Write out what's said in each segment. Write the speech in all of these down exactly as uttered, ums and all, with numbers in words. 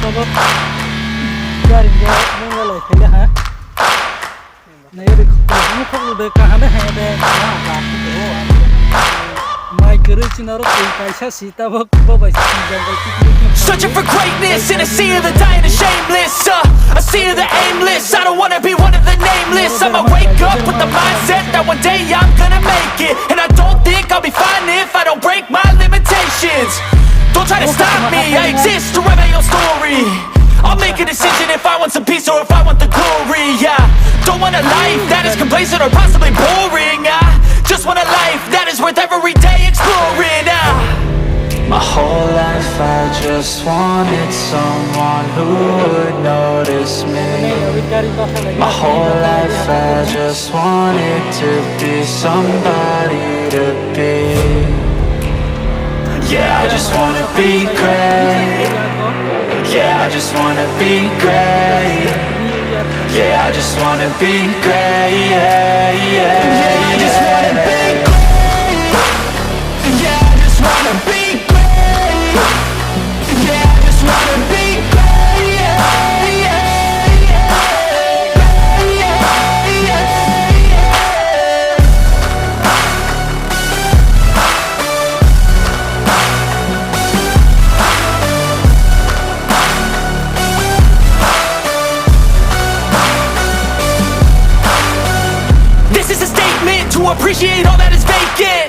Abo gari bo nung lai khaile ha. Nai ri khoklo, nung khoklo de kaha de ha de. Mai kwrwi chwng aro twi kaisa si tabok bo bai si jang bai. Searching for greatness in a sea of the dying and shameless. Uh, a sea of the aimless. I don't wanna be one of the nameless. I'ma wake up with the mindset that one day I'm gonna make it. And I don't think I'll be fine if I don't break my limitations. Don't try to stop me, I exist to write my own story. I'll make a decision if I want some peace or if I want the glory. Yeah, don't want a life that is complacent or possibly boring. I just want a life that is worth every day exploring. I, my whole life I just wanted someone who would notice me. My whole life I just wanted to be somebody to be. Yeah, I just wanna be great. Yeah, I just wanna be great. Yeah, I just wanna be great. Yeah, yeah, yeah. I just wanna be great. Yeah, I just wanna be great. Yeah, I just wanna be great. Yeah, yeah, yeah. This is a statement to appreciate all that is vacant.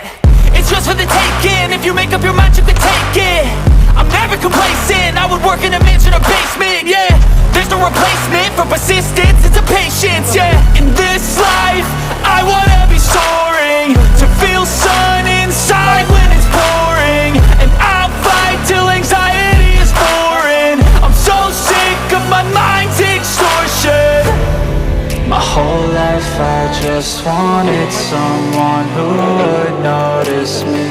It's yours for the taking. If you make up your mind, you can take it. I'm never complacent. I would work in a mansion or basement, yeah. There's no replacement for persistence. It's a patience, yeah. In this life, I wanna be soaring, to feel sun inside when it's pouring. And I'll fight till anxiety is boring. I'm so sick of my mind's extortion. My whole life I just wanted someone who would notice me.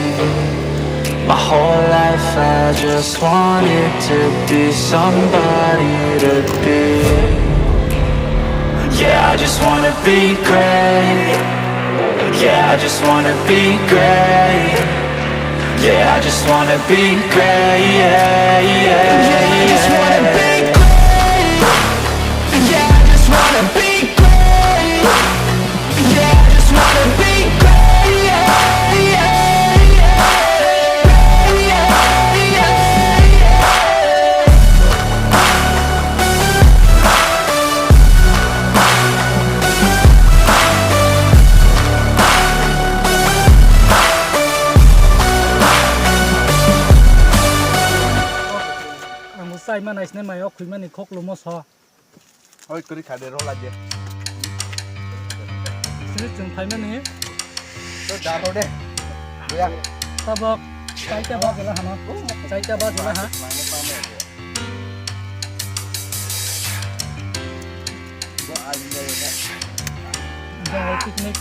My whole life I just wanted to be somebody to be. Yeah, I just wanna be great. Yeah, I just wanna be great. Yeah, I just wanna be great. Yeah, yeah, yeah. I just wanna be great. Yeah, I just wanna be great. Yeah, I just wanna be great. Yeah, yeah, yeah. Ang bo chai ma nai sinai mai o khwi mani khok lumo so. Oi, kwrwi kha de, rola de. Sini chwng phaimani. To da ro de. Buya. Tabok, chaita ba gela hano. Chaita ba gela ha. Bo ai de. Jangol picnic.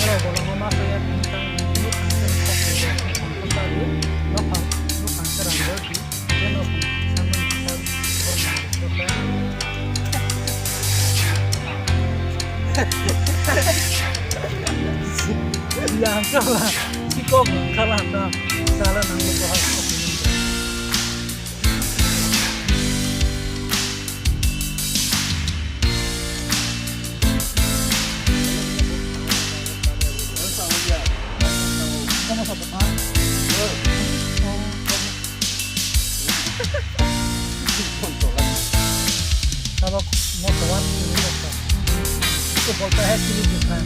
Norok bolongo ma saya tini tang bini thangsa ni kok ni bini thangsa ni bini thangsa ni bini thangsa ni bini thangsa ni bini. Yang kalah, si kok kalah ta, kalah nang lupa. Tabok moto wan sini moto. Itu bolta hai sini bukan.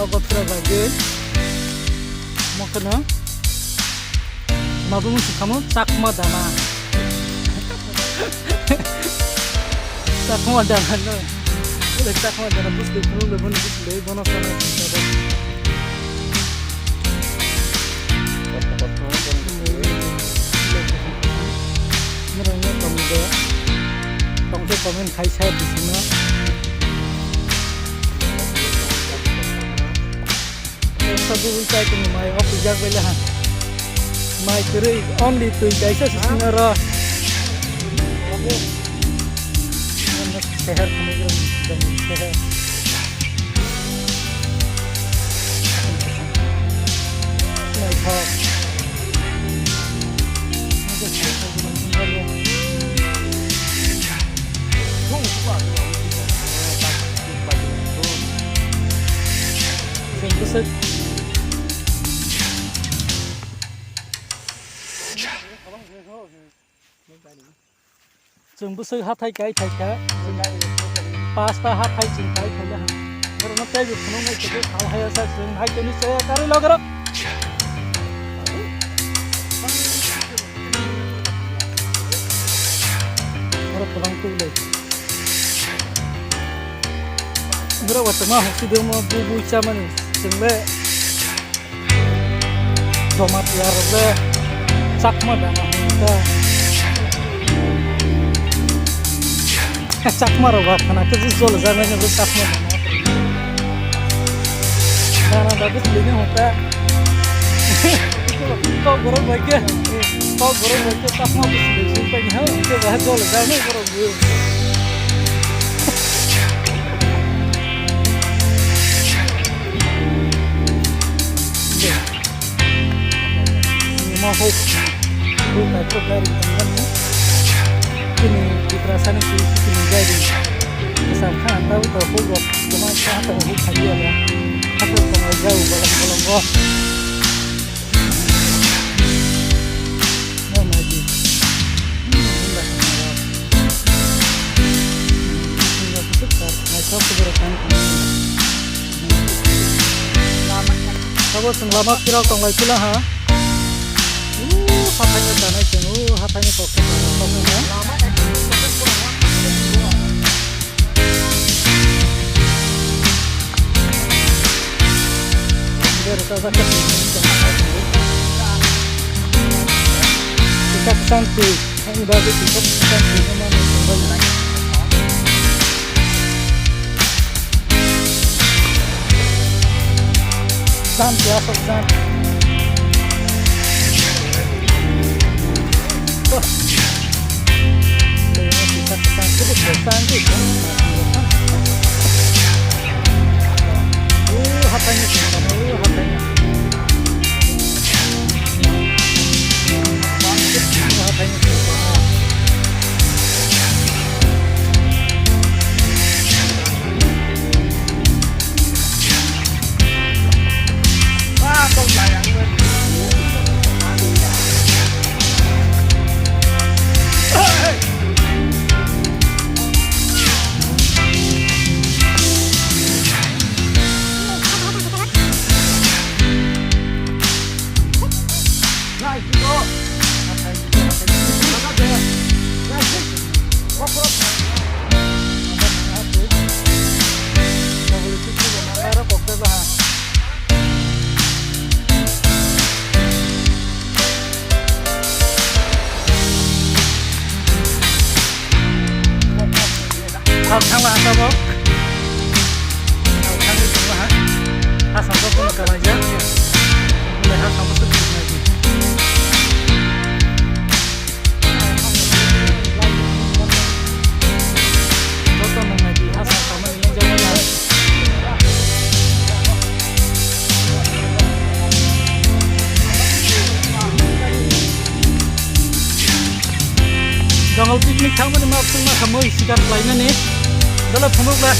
Kotra bagwi. Mokno. Mabu musi kamu Chakma dana. Chakma dana no. Ole Chakma dana bus de kunu le bun bus de bono sana. Murang no tong de. Tong de comment khai sa bisina. Sa bubui chai tong mai o pujak bele ha. Mai kwrwi only twi kaisa se sina ro. Seher khani gram seher. Naithok. Chwng bwswk. Chwng bwswk hathai kai thai kha, chwng pasta hathai chwng kai thai kha. Borokno teibo phunuknai khe thal haya sa chwng hai toni chaya karwi logero. Borok kwbang tubulai. Borok watama hokchi demo bu bu chamani chwng le. Joma tiyar rok le Chakma dana hwn ta. Chakma rok ba khana khe jis jol jana ni Chakma dana. Dana da bis lini hwn ta. Kok borok bai khe, kok borok bai khe Chakma bis lini hwn ta ni ha, khe ba jol jana borok. Omo huk, huk naithok gari tongmani. Chini Tiprasani swi chini gari. Bwsang kha ang tabuk tabuk huk rok kwmai kha, tabuk huk kha liya ba. Hathok tonglai jao bolong bolongo. Sabo chwng lama phirok tonglai phila ha. U, hathai no chanai chwng, u, hathai no kok kok kok kok. Thang thang la tabok. Thang thang ni tongma ha. Ha sambo kono kalaijak. Ulai ha sambo se tongma di. Joto nang nai di ha sambo ni nang jagao ya. Jungle picnic thangmani ma phung ma khamwi sikar khlainani. Dole phunuk le.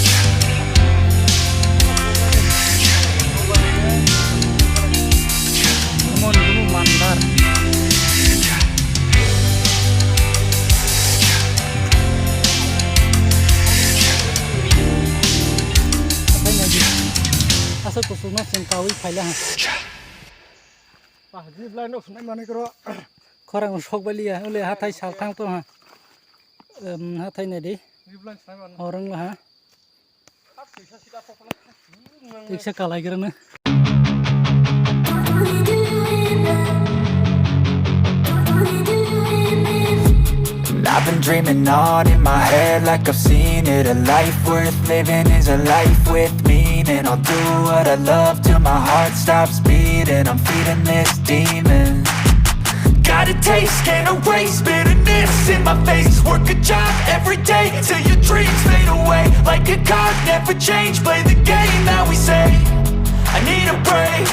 Mon gumu mandar. Apai nai di. Asa kusuk. Ma chwng kaui phaila ha. Pah, jeep line no sunai mani koro. Khorang sok baliya, ule hathai sal thang to ha. Em, hathai nai di. Jeep line sunai mani. Horong la ha. Tiksa kalai gira na. And I've been dreaming hard in my head like I've seen it. A life worth living is a life with meaning. I'll do what I love till my heart stops beating. I'm feeding this demon. Got a taste, can't erase bitterness in my face. Work a job every day till your dreams fade away. Like a card, never change. Play the game that we say. I need a break.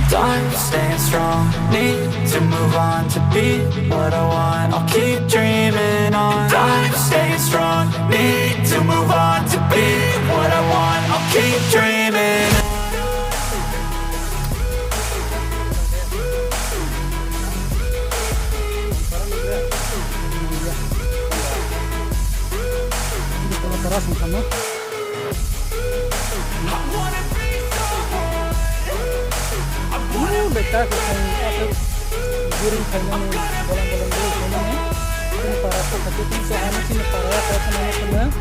Time staying strong, need to move on to be what I want. I'll keep dreaming on. Time staying strong, need to move on to be what I want. I'll keep dreaming.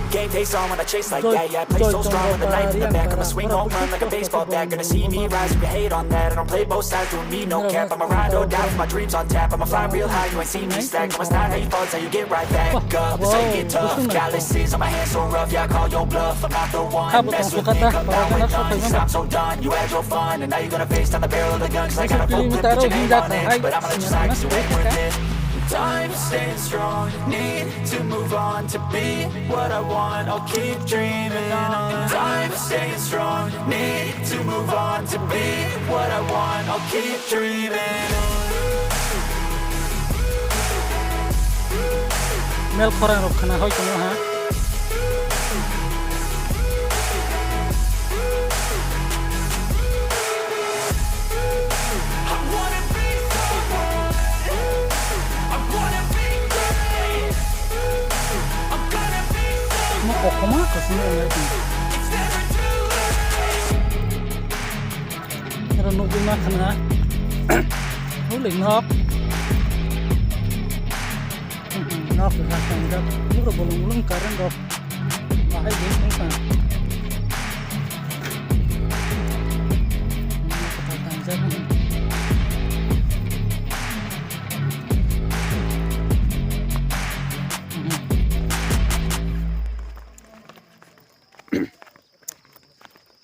Game face on when I chase like yeah yeah. Play so strong with the night in the back. I'ma swing home run like a baseball bat. Gonna see me rise. You can hate on that. I don't play both sides. Doing me no cap. I'ma ride or die for my dreams on tap. I'ma fly real high. You ain't seen me slack. I'ma slide how you fall. That's how you get right back up. That's how you get tough. Calluses on my hands so rough. Yeah, I call your bluff. I'm not the one. Mess with me, come out with guns. I'm so done. You had your fun, and now you gonna face down the barrel of the gun. 'Cause I got a full clip with your name on it. But I'ma let you slide 'cause you ain't worth it. Time staying strong. Need to move on to be what I want. I'll keep dreaming on. Time staying strong. Need to move on to be what I want. I'll keep dreaming on. Mel khorang rok khna hoi tongo ha. Mo kokhoma kwchwng wngnai tong. Oro nugwi ma khna. Uli nok. Nok rwkha tongjak. Nukro bolong bolong current rok. Bahai de wngkha. Nok kwtal tangjak.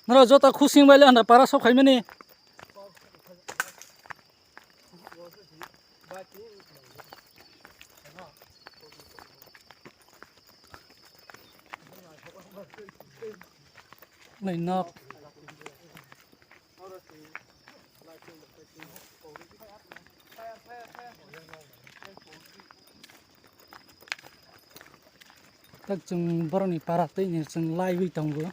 Norok joto khusing bai le hwnda para sok phaimani. Nai nok. Tak chwng borokni para twi ni chwng laiwi tongo.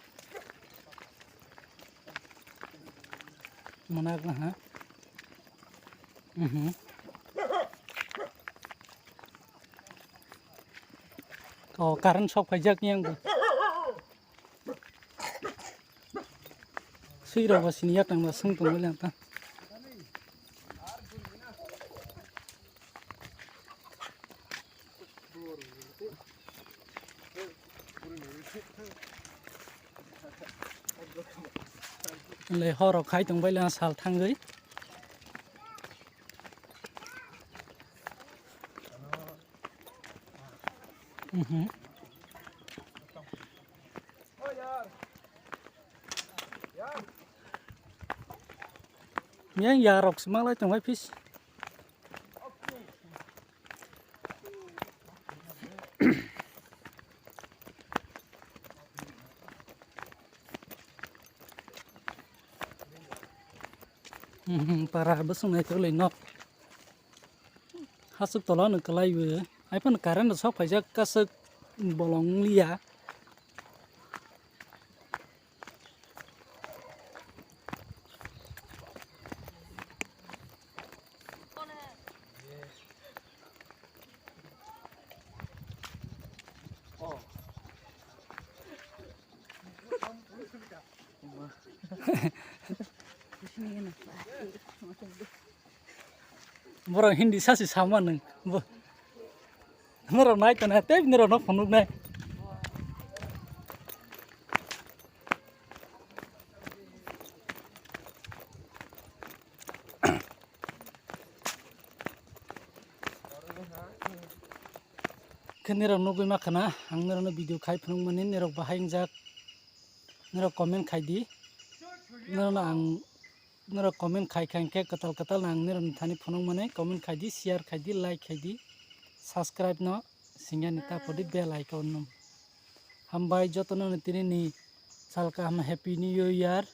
Mwnakna ha. Mhm. O current sok phaijak yang bo. Sui rok bo sini yak tang ba sung tong bai lang ta. Le horo khai tong bai le sal thangwi. Mhm. Yang ya rok sima lai tong bai pis. Mhm, para bwswk naitugwi nok. Haswk tola no kwlaiwi. Haiphano current rok sok phaijak, kaswk bolong liya. Borok Hindi sasi sama nung. Bo-, norok nai tona tei norok no phunuk nai. Khe nirok nugwi ma khana, ang nirokno video khai phunukmani, nirok bahai wngjak, nirok comment khai di. Nirokno ang, nirok comment khai khai khe kwtal kwtal no ang nirokni thani phunukmani, comment khai di, share khai di, like khai di, subscribe no singyani tapodi bell icon no. Hambai jotono no tini ni sal kaham, Happy New Year.